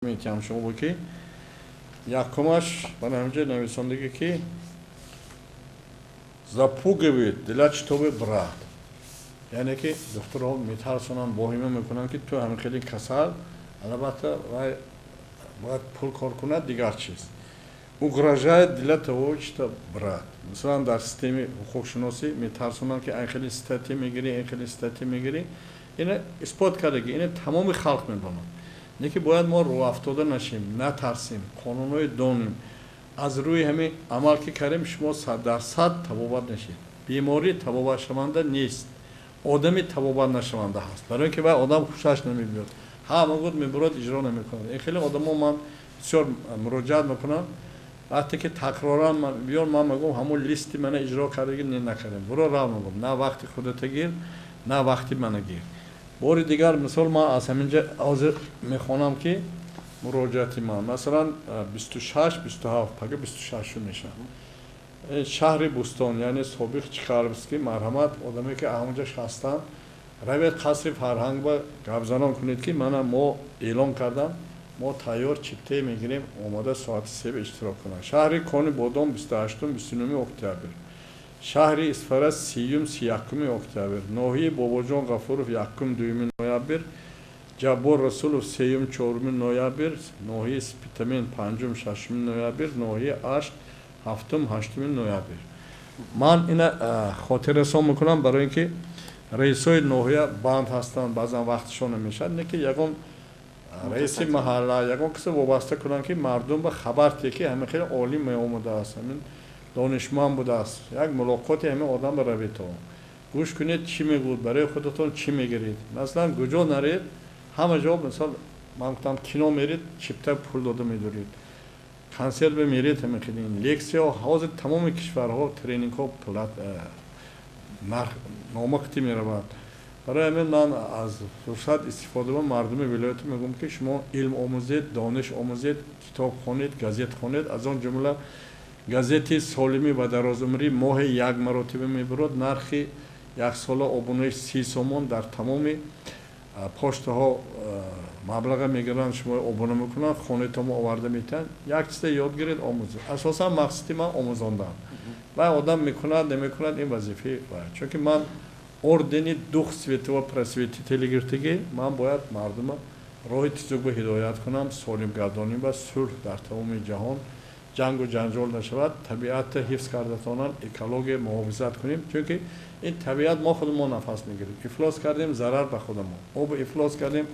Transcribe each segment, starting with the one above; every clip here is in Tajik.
Метиҳам шумо ки якумаш ман ҳаминҷо нависондагӣ ки запугивает для чтобы брат, яъне ки духтурҳо метарсонанд, воҳима мекунанд ки ту ҳамин хеле касал, албатта вай бояд пул кор кунад, дигар чиз угрожает для того что брат. Масалан, дар системаи ҳуқуқшиносӣ метарсонанд ки ин хеле статья мегирӣ, ин хеле статья мегирӣ. Ина исбот кардаги, ина тамоми халқ медонад. Не ки бояд мо рӯафтода нашем, натарсем, қонунҳои донем, аз рӯи ҳамин амал ки кардем, шумо 100% табобат нашед. Беморӣ табобатшаванда нест, одами табобат нашаванда ҳаст, барои ин ки вай одам хушаш намебиёд, ҳама гуд мебурад, иҷро намекунад. Ин хеле одамо ман бисёр муроҷиат мекунам, вақте ки такроран биён, ман мегӯм, ҳамон листи мана иҷро кардаги не накардем, буро рав, мегӯм, на вақти худата гир, на вақти мана гир. Бори дигар, мисол, ман аз ҳаминҷа ҳозир мехонам ки муроҷиати ман, масалан, 26, 27, пага 26 мешавад, шаҳри Бӯстон, яъне собиқ Чкаловский. Марҳамат, одаме ки ҳамонҷа ҳастанд, равед қасри фарҳанг ба гапзанон кунед ки мана мо эълон кардам, мо тайёр чиптае мегирем, омода соати 3 иштирок кунанд. Шаҳри Кони Бодом, 28, 29 октябр, шаҳри Исфара, 30, 31 октябр, ноҳияи Бобоҷон Ғафуров, 1, 2 ноябр, Ҷаббор Расулов, 3, 4 ноябр, ноҳияи Спитамен, 5, 6 ноябр, ноҳияи Ашт, 7, 8 ноябр. Ман ина хотиррасон мекунам, барои ин ки раисои ноҳия банд ҳастанд, баъзан вақтшон намешавад, не ки ягон раиси маҳалла, ягон кисе вобаста кунанд ки мардум ба хабар тие ки ҳамин хеле олим меомадааст, ҳамин донишманд будааст. Як мулоқоти ҳамин одам равед, то гӯш кунед чӣ мегӯд, барои худатон чӣ мегиред. Масалан, куҷо наред, ҳама ҷо, мисол, ман гуфтам, кино меред, чипта пул дода медоред, консерт меред, ҳамин хеле лексияҳо. Ҳозир тамоми кишварҳо тренингҳо плат нарх нома қити меравад. Барои ҳамин ман аз фурсат истифода ба мардуми вилоятӣ мегӯям ки шумо илм омӯзед, дониш омӯзед, китоб хонед, газет хонед, аз он ҷумла газети «Солимӣ ва дарозумрӣ» моҳе як маротиба мебурад, нархи яксола обунаиш 30 сомон, дар тамоми поштаҳо маблаға мегиранд, шумо обуна мекунанд, хонаатонро оварда метиҳанд. Як чизе ёд гиред, омӯзед. Асосан мақсади ман омӯзондан. Вай одам мекунад, намекунад, ин вазифаи вай, чунки ман ордени Дух Святого Просветителя гирифтагӣ, ман бояд мардума роҳи тизук ба ҳидоят кунам, солим гардоним ва сулҳ дар тамоми ҷаҳон, ҷангу ҷанҷол нашавад, табиатро ҳифз карда тавонанд, экология муҳофизат кунем, чунки ин табиат мо худамон нафас мегирем. Ифлос кардем, зарар ба худамо, обу ифлос кардем,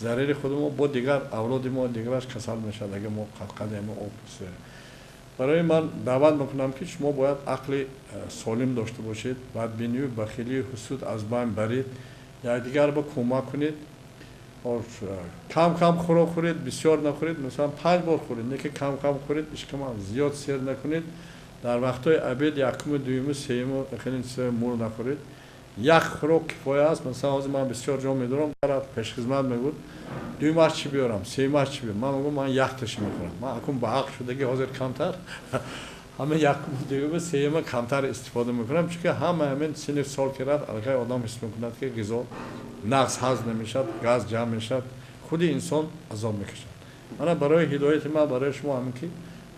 зарари худамо, бо дигар авлоди мо дигараш касал мешавад, агар мо қадқадемо об. Барои ман даъват мекунам ки шумо бояд ақли солим дошта бошед, бадбинию бахилию ҳусуд аз байн баред, якдигар ба кӯмак кунед, кам кам хӯрок хӯред, бисёр нахӯред. Масалан, панҷ бор хӯред, не ки кам кам хӯред, ишкама зиёд сер накунед. Дар вақтҳои обед якуму, дуюму, сеюму хеле чизҳои мул нахӯред, як хӯрок кифоя аст. Масалан, ҳозир ман бисёр ҷо медорам, пешхизмат мегӯд, дуюмаш чӣ биёрам, сеюмаш чӣ биёрам? Ман мегӯм, ман якташи мехӯрам. Ман акун ба ҳақ шудаги, ҳозир камтар ҳама якуму, дуюму, сеюма камтар истифода мекунам, чунки ҳама ҳамин синни сол ки рафт, аллакай одам ҳис мекунад ки ғизо нағз ҳазм намешавад, газ ҷамъ мешавад, худи инсон азоб мекашад. Мана барои ҳидояти ман барои шумо ҳамин ки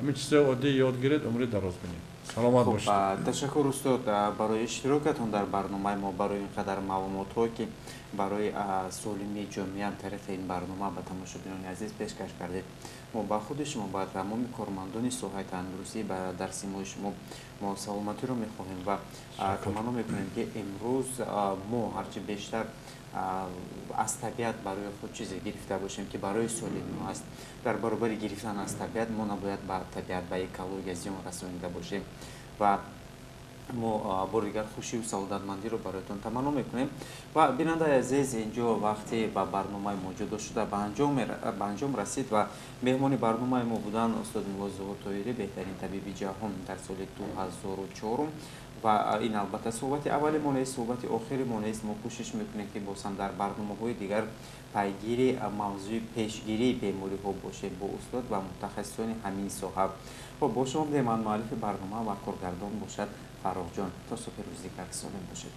ҳамин чизҳои оддӣ ёд гиред, умри дароз бинед, саломат бошед. Ташаккур, устод, барои иштирокатон дар барномаи мо, барои ин қадар маълумотҳое ки барои солимии ҷомеа тариқи ин барнома ба тамошобинони азиз пешкаш кардед. Мо ба худи шумо, ба тамоми кормандони соҳаи тандурустӣ, ба дар симои шумо мо саломатиро мехоҳем ва таманно мекунем ки имрӯз мо ҳарчи бештар аз табиат барои худ чизе гирифта бошем ки барои солимӣ аст. Дар баробари гирифтан аз табиат мо набояд ба табиат, ба экология зиён расонида бошем ва мо бори дигар хушию саодатмандиро бароятон таманно мекунем. Ва бинандаи азиз, инҷо вақте ба барномаи мо ҷудо шуда ба анҷом расид ва меҳмони барномаи мо буданд устод Мулло Зуҳур Тоҳирӣ, беҳтарин табиби ҷаҳон дар соли 2004. Ва ин албатта суҳбати аввали мо нест, суҳбати охири мо нест. Мо кӯшиш мекунем ки боз ҳам дар барномаҳои дигар пайгири мавзӯи пешгирии бемориҳо бошем бо устод ва мутахассисони ҳамин соҳа. Хоб, бо шумо будем ман, муаллифи барнома ва коргардон бошад Фаррухҷон. То субҳи рӯзи дигар солим бошед.